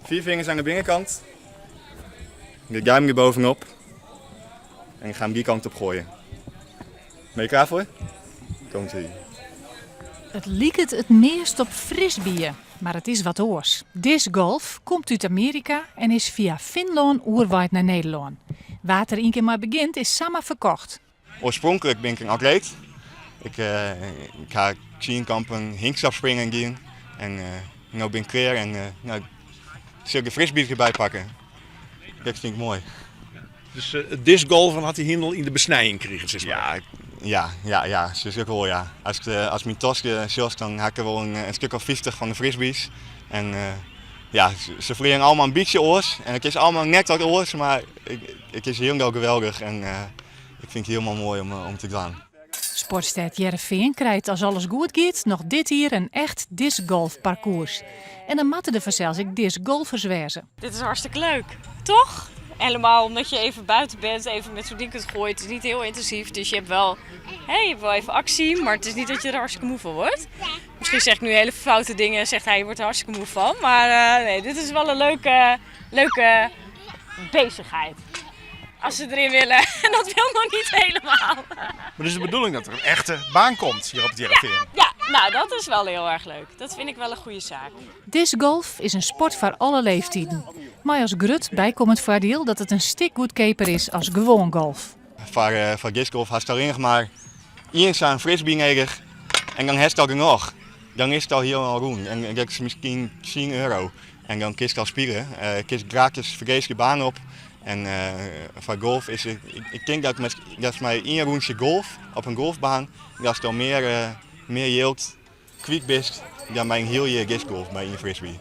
Vier vingers aan de binnenkant. De duim er bovenop. En ik ga hem die kant op gooien. Ben je klaar voor? Komt ie. It liket it meast op frisbeeën, mar it is wat oars. Discgolf komt út Amearika en is fia Finlân oerwaaid nei Nederlân. Wa't der ien kear mei begjint is samar ferkocht. Oarspronklik bin ik in atleet. Ik, ik ha tsienkampen hinkstapspringen dien en no bin ik klear en no sil ik de frisbee derby pakke. Dat fyn ik moai. Dus it discgolfen hat dy hielendal yn de besnijing krigen, sis mar. Ja, ja, ja, ja, sis ik wol, ja. As ik, as myn taske sjochst, dan ha ik der wol in stik of 50 fan de frisbees. En ja, se fleane allemaal in bytsje oars en it is allemaal net wat oars, mar it is hielendal geweldich en ik fyn it hielendal moai om te dwaan. Sportstêd Hearrenfean krijt as alles goed giet noch dit jier in echt discgolfparkoers. En dan moatte der fansels ek discgolfers wêze. Dit is hartstikke leuk, toch? Helemaal omdat je even buiten bent, even met zo'n ding kunt gooien. Het is niet heel intensief, dus je hebt wel, hè, je hebt wel even actie, maar het is niet dat je er hartstikke moe van wordt. Misschien zeg ik nu hele foute dingen, zegt hij, je wordt er hartstikke moe van. Maar nee, dit is wel een leuke, leuke bezigheid. Als ze erin willen. En dat wil nog niet helemaal. Maar het is de bedoeling dat er een echte baan komt hier op het Hearrenfean. Ja, nou dat is wel heel erg leuk. Dat vind ik wel een goede zaak. Discgolf is in sport foar alle leeftiden. Mei as grut bykommend foardiel dat it in stik goedkeaper is as gewoan golf. Foar discgolf hast allinnich mar ien sa'n frisbee nedich en dan hast al genôch. Dan is it al hielendal rûn en dat is miskien tsien euro. En dan kinst al spylje. Kinst gratis fergees de baan op. En foar golf is it, ik tink dat met, dat mei ien rûntsje golf op in golfbaan, datst al mear, mear jild kwyt bist dan by in hiel jier discgolf by ien frisbee.